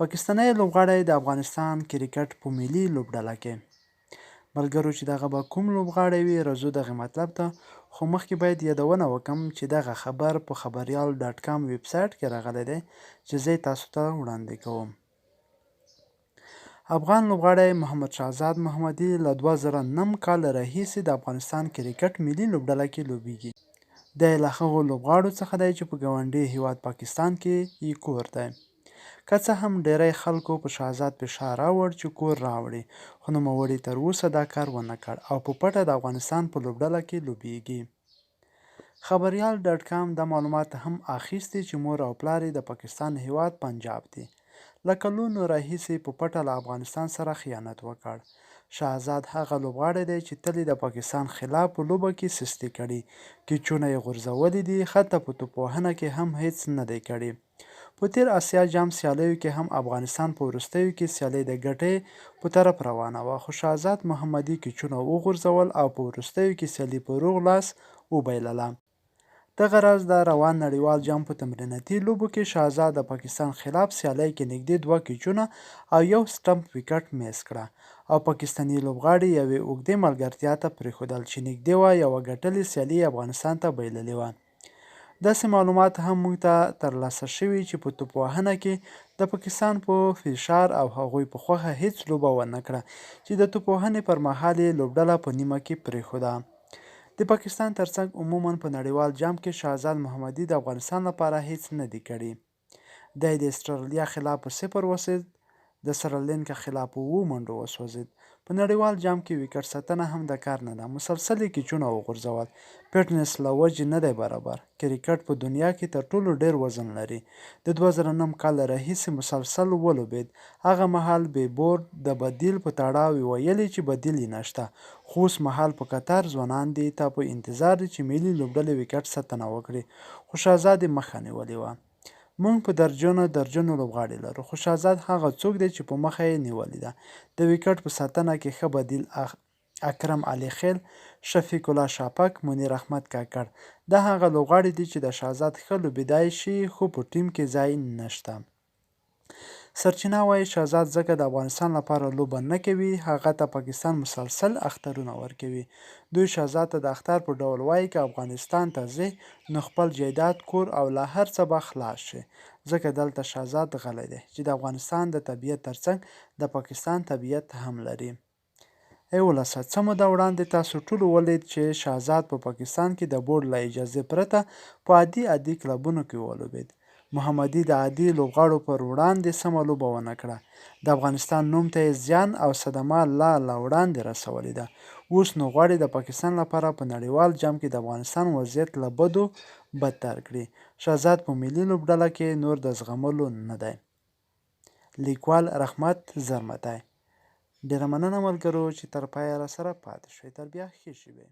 پاکستانی لوبغاړی د افغانستان کرکټ په ملي لوبډله کې. ملګرو چې دغه به کوم لوبغاړی وي راځو دغه مطلب ته، خو مخکې باید یادونه وکم چې دغه خبر په خبریال ډاټ کام ویب سایټ کې راغلی دی چې زه یې تاسو ته وړاندې کوم. افغان لوبغاړی محمد شهزاد محمدي له 2009 کال راهیسې د افغانستان کرکټ ملي لوبډله کې لوبیږي. دی له هغو لوبغاړو څخه دی چې په ګاونډي هیواد پاکستان کې یې کور دی. که څه هم ډیری خلکو په شهزاد فشار راوړ چې کور راوړي، خو نوموړي تر اوسه دا کار ونه کړ او په پټه د افغانستان په لوبډله کې لوبیږي. خبریال ډاټ کام دا معلومات هم اخیستي چې مور او پلار یې د پاکستان هیواد پنجاب دي. له کلونو راهیسې په پټه له افغانستان سره خیانت وکړ. شهزاد هغه لوبغاړی دی چې تل یې د پاکستان خلاف په لوبه کې سستي کړې، کیچونه یې غورځولي دي، حتی په توپوهنه کې هم هیڅ نه دی کړي. په تېر اسیا جام سیالیو کې هم افغانستان په وروستیو کې سیالۍ د ګټې په طرف روانه وه، خو شهزاد محمدي کیچونه وغورځول او په وروستیو کې سیالي په روغ لاس وبایلله. دغه راز د روان نړیوال جام په تمریناتي لوبو کې شهزاد د پاکستان خلاف سیالۍ کې نږدې دوه کیچونه او یو سټمپ ویکټ میس کړه او پاکستاني لوبغاړي یوې اوږدې ملګرتیا ته پرېښودل چې نږدې وه یوه ګټلې سیالي یې افغانستان ته بایللې وه. داسې معلومات هم موږ ته تر لاسه شوي چې په توپ وهنه کې د پاکستان په فشار او هغوی په خوښه هیڅ لوبه ونه کړه چې د توپ وهنې پر مهال یې لوبډله په نیمه کې پرېښوده. د پاکستان ترڅنګ عموما په نړیوال جام کې شهزاد محمدي د افغانستان لپاره هیڅ نه دي کړي. دی د اسټرالیا خلاف په صفر وسېد، د سرلینکا خلاف په اوو منډو وسوځېد. په نړیوال جام کې ویکټ ساتنه هم د کار نه ده، مسلسل یې کیچونه وغورځول. فټنس له وجې نه دی برابر. کرکټ په دنیا کې تر ټولو ډېر وزن لري. د 2009 کال راهیسې مسلسل ولوبېد. هغه مهال بې بورډ د بدیل په تړاو ویلي چې بدیل یې نشته، خو اوس مهال په کتار ځوانان دې ته په انتظار دي چې ملي لوبډلې ویکټ ساتنه وکړي، خو شهزاد یې مخه نیولې وه. موږ په درجنو درجنو لوبغاړي لرو، خو شهزاد هغه څوک دی چې په مخه یې نیولې ده. د ویکټ په ساتنه کې ښه بدیل اکرم علي خېل، شفیق الله شاپک، منیر احمد کاکړ دا هغه لوبغاړي دي چې د شهزاد ښه لوبېدای شي، خو په ټیم کې ځای نشته. سرچینه وايي، شهزاد ځکه د افغانستان لپاره لوبه نه کوي، هغه ته پاکستان مسلسل اخطارونه ورکوي. دوی شهزاد ته د اخطار په ډول وايي، که افغانستان ته ځې، نو خپل جایداد، کور او له هر څه به خلاص شې، ځکه دلته شهزاد غلی دی، چې د افغانستان د طبیعت ترڅنګ د پاکستان طبیعت هم لري. ای ولسه! څه موده وړاندې تاسو ټولو ولید چې شهزاد په پاکستان کې د بورډ له اجازې پرته په عادي عادي کلبونو کې ولوبېد. محمدي د عادي لوبغاړو پر وړاندې سمه لوبه ونه کړه. د افغانستان نوم ته یې زیان او صدمه لا له وړاندې رسولې ده. اوس نو غواړي د پاکستان لپاره په نړیوال جام کې د افغانستان وضعیت له بدو بدتر کړي. شهزاد په ملي لوبډله کې نور د زغملو نه دی. لیکوال رحمت زرمتی. ډېره مننه ملګرو چې تر پایه راسره پاتې شوئ. تر بیا ښې شېبې.